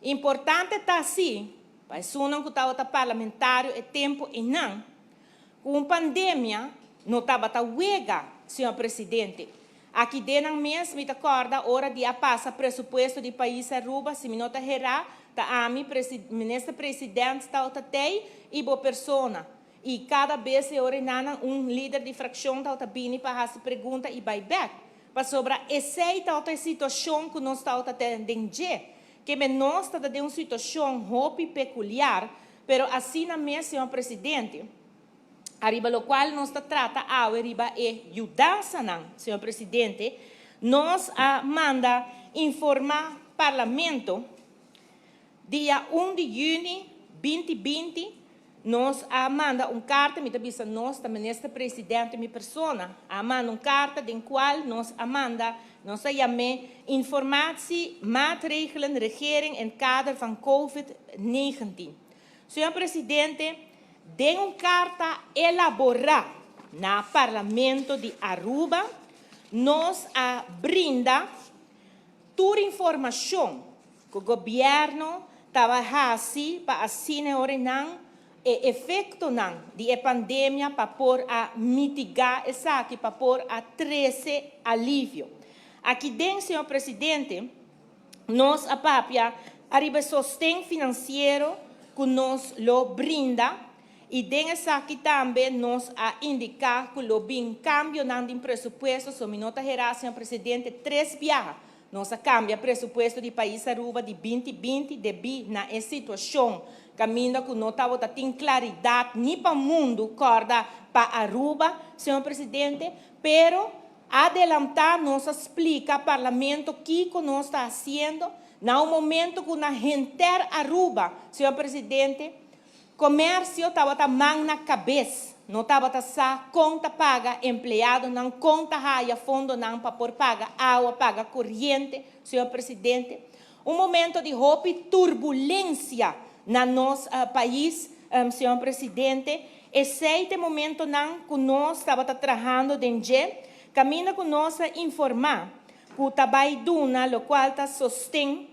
Importante ta si, pa esunnan ku tabata parlamentario e tempu einan, ku un pandemia no tabata wega, señor Presidente. Aki den nan mes mi ta kòrda ora di a pasa presupuesto di pais Aruba, si mi no ta herá, ta ami, Minister President tabata tei i bo persona. I kada bes e ora einan un lider di frakshon tabata bini pa hasi pregunta i bai bèk. Pasobra esei tabata e situashon ku nos tabata den dje. Ke men nos ta den un situashon hopi pekuliar, pero asina mes, señor Presidente, ariba lokual nos ta trata awe riba e yudansanan, señor Presidente, nos a manda informá Parlamento dia 1 di yüni 2020. Nos a manda un karta, mi ta bisa nos, ta Minister Presidente mi persona, a manda un karta den kual nos a manda, nos a yam'é Informatie maatregelen regering in kader van COVID-19. Señor Presidente, den un karta elaborá na Parlamento di Aruba, nos a brinda tur informashon ku gobièrnu taba hasi pa asina ora nan e efektonan di e pandemia pa por a mitigá esaki, pa por a trese alivio. Aki den, señor Presidente, nos a papia ariba sosten finansiero ku nos lo brinda i den esaki tambe nos a indiká ku lo bin kambionan den presupuesto. Si mi no ta herá, señor Presidente, tres biaha nos a kambia presupuesto di pais Aruba di 2020 debí na e situashon kaminda ku no tabata tin klaridat ni pa mundu, kòrda pa Aruba, señor Presidente, pero adelantá nos a splika Parlamento kiko nos ta hasiendo na un momento ku na henter Aruba, señor Presidente, komersio tabata man na kabes, no tabata sa kon ta paga empleadonan, kon ta haya fondonan pa por paga awa, paga koriente, señor Presidente. Un momento di hopi turbulensia na nos pais, señor Presidente. Esei ta e momentonan ku nos tabata trahando den dje, kaminda ku nos a informá ku ta bai duna lokual ta sosten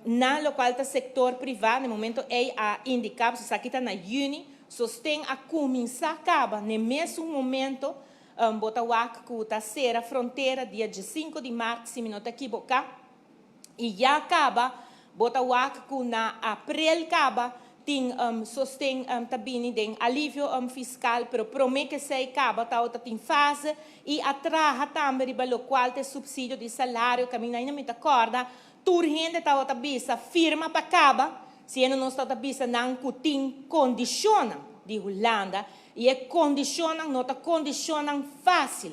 na lokual ta sektor privá. Na e momento ei a indiká, pasobra esaki ta na yüni, sosten a kuminsá kaba na e mesun momento. Bo ta wak ku ta sera frontera dia 15 di mart, si mi no ta kiboká. I ya kaba bo ta wak ku na aprel kaba tin sosten ta bini den alivio fiskal, pero promé ku esei kaba tabata tin fase i a traha tambe riba lokual ta e supsidio di salario. Kaminda ainda mi ta kòrda tur hende tabata bisa firma pa kaba, siendo nos tabata bisa nan ku tin kondishonnan di Hulanda i e kondishonnan no ta kondishonnan fásil.